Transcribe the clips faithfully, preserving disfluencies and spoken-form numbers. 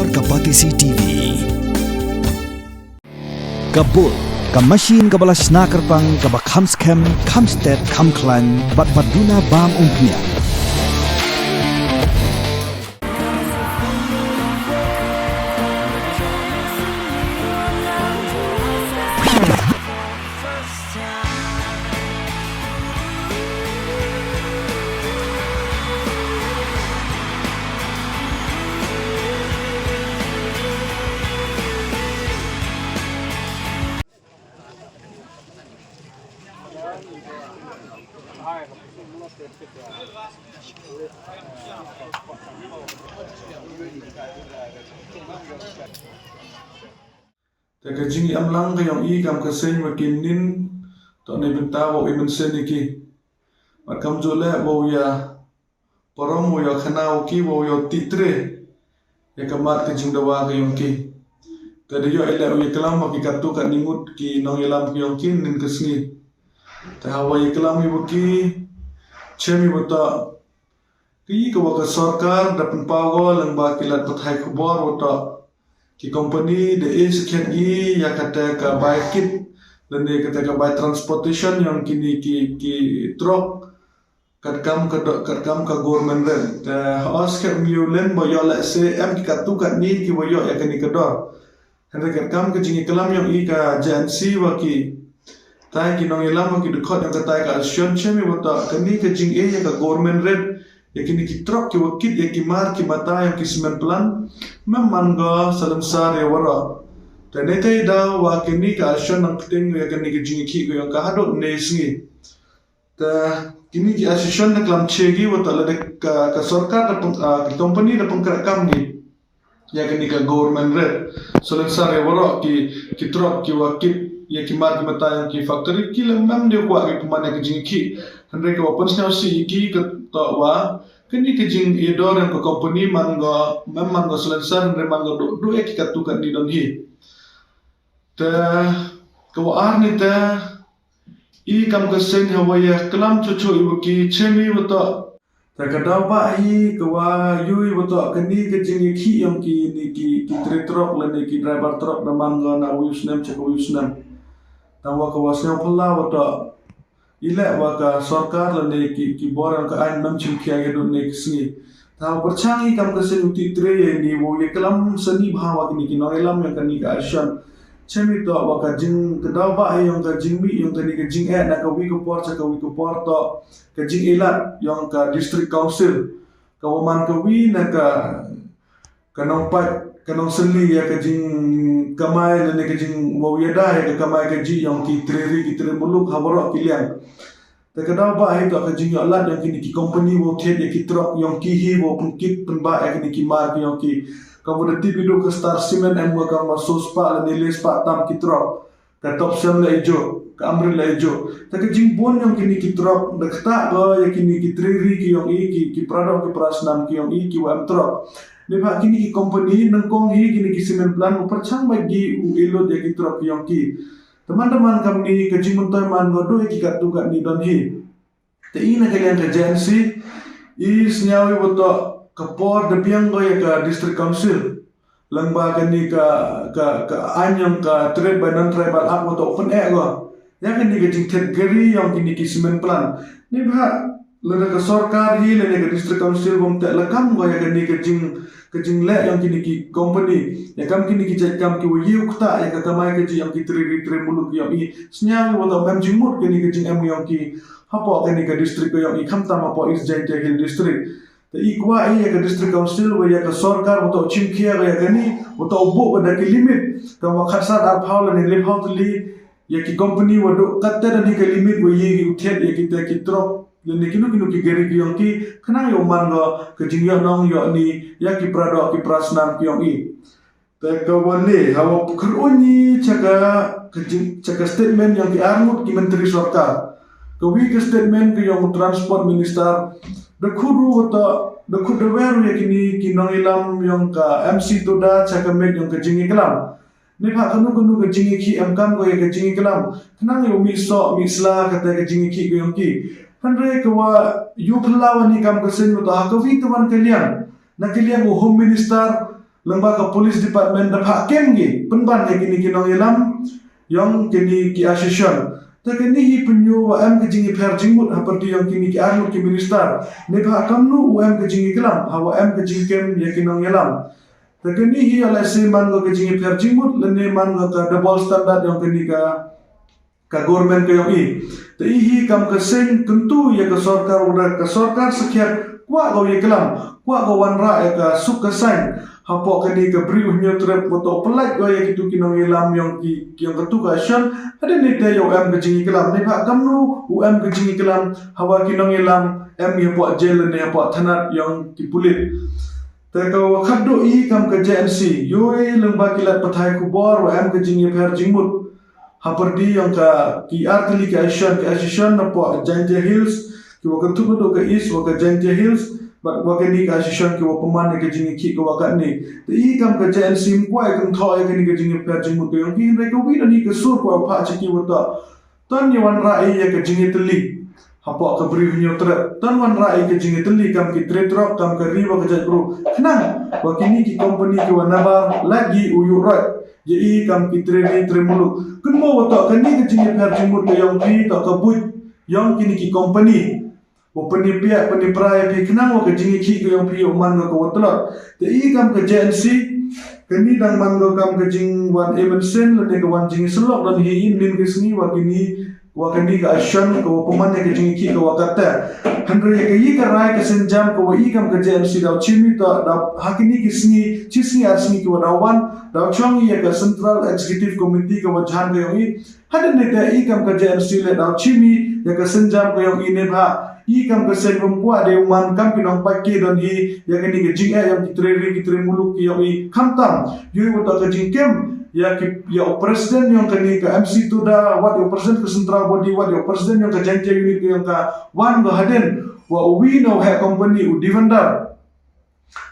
Ka Batesi T V. Ka Bull, ka machine kaba la shna kyrpang, kaba kham skhem, kham stet, kham khlaiñ, bad ba duna bam umphniang. Te ka jingim lang ka jong i kam ka seng wa ki nin, to ne bynta wa i mynsiem i ki. Mat kam ju leh wa u ya parom wa u ya khana wa ki wa u ya ti tre. Ya ka mat ka jingdawa ka jong ki. Te da yo i leh u ya klam wa ki katu ka ningut ki nongyalam ka jong ki nin ka sngi. Te hawa ya klam i wa ki chem i wa to Ki ka wa ka sorkar da pynpaw ko lang ba ki lad pathai khubor wa to ki company da e sakhiat i ya kata ka bai kit lane kata ka bai transportation yong kini ki ki truck kat kam ka do- kat kam ka government rate. Te ha os ka miu len ba yo le se em ki katu kat ni ki wa yo ya kani ka dor. Hynrei ka kam ka jingiklam yong i ka J N C wa ki tai ki nongyalam wa ki dkhot yong ka tai ka association chem i wa to kani ka jing e ya ka government rate ya kini ki truck ki wa kit ya ki mar ki mata yong ki cement plant mem man go salem sar ya waro. Te ne te da wa kini ka association nang pting ya kani ka jingikhi ko yong ka hadot ne sngi. Te kini ki association na klam che gi wa to la de ka, ka sorkar da peng, ah, ka company da pengkrak kam gi. Ya kani ka government rate. Salem sar ya waro ki ki truck ki wa kit ya ki mar ki mata ya ki factory ki lem mem de wa ki pynman ya ki jingikhi. Hynrei ki wa pynsngaw si ki ka to wa kani ka jing e dor ya ka company man go mem man go salem sar hynrei man go do do ya ki katu kani don hi. Te ka wa ar ni te i kam ka seng hawa ya klam cho cho i wa ki chem i wa to. Te ka daw ba hi ka wa yu i wa to kani ka jingikhi yong ki ni ki ki tre truck lane ki driver truck da man go na wi snem che ka wi snem. Tang wa ka wa snem phala wa to i le wa ka sorkar lane ki ki bor yong ka ain mem chim khia ya dun ne ki sngi. Tang wa pyrchang i kam ka seng u ti tre ya ni wa ya klam sani bha wa kini ki nongyalam yong kani ka association. Chem i to wa ka jing ka daw ba hi yong ka jing mi yong kani ka jing e na ka wi ka por cha ka wi ka por to ka jing ilat yong ka district council ka wa man ka wi na ka ka nongpait ka nongseli ya ka jing kamai lane ka jing wa u ya da ya ka kamai ka ji yong ki tre ri ki tre muluk ha waro ki liang. Te ka daw ba hi to ka jing yo lat yong kini ki company wa thiet ya ki truck yong ki hi wa pengkit pynba ya kini ki mar ki yong ki. Ka wa da tip i do ka Star Cement em wa ka ma so spa lane le spa tam ki truck. Ka top sem la i jo ka amri la i jo. Te ka jingbun yong kini ki truck da kata ga ya kini ki tre ri ki yong i ki ki prado ki prasnam ki yong i ki wa em truck. Ne ba kini ki company nang kong hi kini ki cement plant u pyrchang ba gi u ilut ya ki truck ki yong ki. Teman-teman kam ni ka jingmyntoi man ngo do ya ki katu kat ni don hi. Te i na ka liang ka J N C i snyaw i wa to ka por da biang go ya ka district council. Lang ba ka ni ka ka ka ain yong ka trade by non tribal act wa to open act go. Ya ka ni ka jingthet gari yong kini ki cement plant. Ni ba lada ka sorkar hi lane ka district council bom te la kam go ya ka ni ka jing ka jingleh yong kini ki company ya kam kini ki jait kam ki wa yu kta ya ka kamai ka ji yong ki tri ri tri muluk yong i. Snyaw i wa to mem jingmut kini ka jing em yong ki. Hapoh kani ka district ka yong i khamtam hapoh East Jaintia Hills District. Te i kwah i ya ka district council wa ya ka sorkar wa to chim khia ya kani wa to buk da ki limit ka wa khatsat arphaw lane lephaw tylli ya ki company wa duk katte da ni ka limit wa ye ki u thiat ya ki te ki truck lane kino kino ki gari ki yong ki khnang yow man go ka jingyoh nong yoh ni ya ki prado ki prasnam ki yong i. Te ka wa le ha wa pukhruni cha ka cha ka statement yong ki arngut ki menteri sorkar. Ka wi ka statement ka yong transport minister da khudu wa to da khudu wa ya kini ki nongilam yong ka M C Toda cha ka met yong ka jingiklam. Ne pha kanu kanu ka jingiki em kam ko ya ka jingiklam. Khnang yow mi so mi sla ka te ka jingiki ka yong ki. Hynrei ka wa yu phlawa ni kam ka sen wa to ha ka wi tuan ka liang. Na ka liang u home minister Lyngba ka police department da phah kem ki pynban ïa kine ki nongïalam ïong kine ki association. Te kane hi pynïoh wa em ka jingïapher jingmut hapyrdi ïong kine ki arngut ki minister. Neibhah kamnu u em ka jingïaklam ha wa em ka jingkem ïa ki nongïalam. Te kane hi ïa lehse man ka jingïapher jingmut lane man ka double standard ïong kane ka ka government ka ïong i. Te i hi kam ka seng kyntu ïa ka sorkar, wa da ka sorkar sakhiat kwah ka ïaklam, kwah ka wanrah ïa ka suk ka saiñ hapoh kane ka Bri U Hynñiewtrep, wa toh pynlait ka ïa kitu ki nongïalam ïong ki, ki ïong katu ka association. Hadien nangta ïa u em ka jingïaklam, neibhah kamnu u em ka jingïaklam ha wa ki nongïalam em ïa hapoh jail ne hapoh thanat ïong ki pulit. Te ka wa khatduh i kam ka J N C, ïohi lyngba ki lad pathai khubor wa em ka jingïapher jingmut hapyrdi ïong ka ki artylli ki association, ki association napoh Jaintia Hills, ki wa kynthup naduh ka East wa ka Jaintia Hills, bad wa kane ka association ki wa pynman ïa ka jingïakhih ka wa katne. Te i kam ka J N C ym kwah ïa kynthoh ïa kane ka jingïapher jingmut ka ïong ki, hynrei ka wi don hi ka sur ka wa phah cha ki wa toh, to ngin wanrah ïa ka jingïatylli hapoh ka Bri U Hynñiewtrep, to ngin wanrah ïa ka jingïatylli kam ki tre trok, kam ka ri wa ka jaitbru, khnang wa kine ki company ki wa nabar lagi u ïuh roit ïa i kam ki tre ri tre muluk. Kynmaw wa toh kane ka jingïapher jingmut ka ïong phi toh ka buit ïong kine ki company wa pynïapia, pynïapra ïa phi khnang wa ka jingïakhih ka ïong phi ïa u man ka wa tlot. Te i kam ka J N C, kane dang man ka kam ka jingwan e mynsiem lane ka wan jingïasyllok don hi ynnin ka sngi wa kine, wa kane ka association ka wa pynman ïa ka jingïakhih ka wa katta. Hynrei ïa ka i ka rai ka sienjam ka wa i kam ka J N C daw chimi toh daw ha kine ki sngi, chi sngi ar sngi ki wa daw wan, daw chong ïa ka Central Executive Committee ka wa jhan ka ïong i. Hadien nangta i kam ka J N C leh daw chimi ïa ka sienjam ka ïong i, neibhah i kam ka seng ym kwah de u man kam ki nongpait ki don hi ïa kane ka jingeh ïong ki tre ri ki tre muluk ki ïong i, khamtam ïohi wa toh ka jingkem ïa ki, ïa u president ïong kane ka M C Tuda, wat ïa u president ka central body, wat ïa u president ïong ka Jaintia unit ka ïong ka, wan ka hadien wa u wi na u heh company u Divender.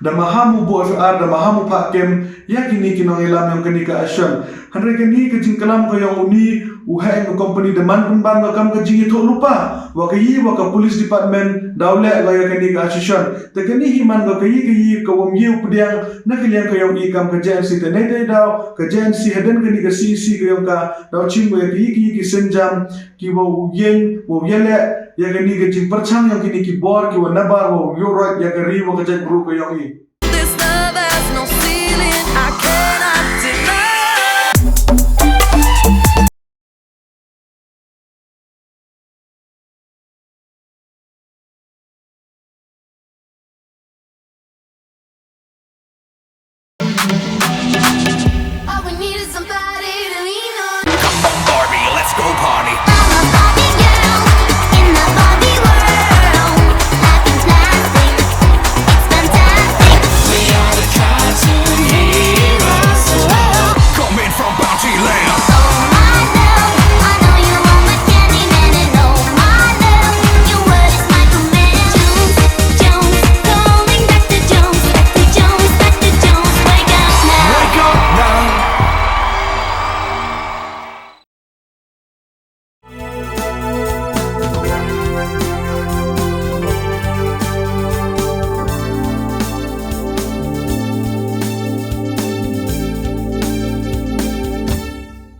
Da maham u buh F I R, da maham u phah kem ïa kine ki nongïalam ïong kane ka association. Hynrei kane ka jingklam ka ïong uni u heh ïong ka company da man pynban ka kam ka jingïathuh lypa wa ka i wa ka police department daw leh ka ïa kane ka association. Te kane hi man ka, ka i, ka i ka wa ym i u pdiang na ka liang ka ïong i kam ka J N C. Te nangta daw ka J N C hadien kane ka C E C ka ïong ka daw chim ka ïa ka i, ka i ki sienjam ki wa u ïeng wa u ïaleh ïa kane ka jingpyrchang ïong kine ki bor ki wa nabar wa u ïuh roit ïa ka ri wa ka jaitbru ka ïong i. This love has no ceiling, I cannot deny.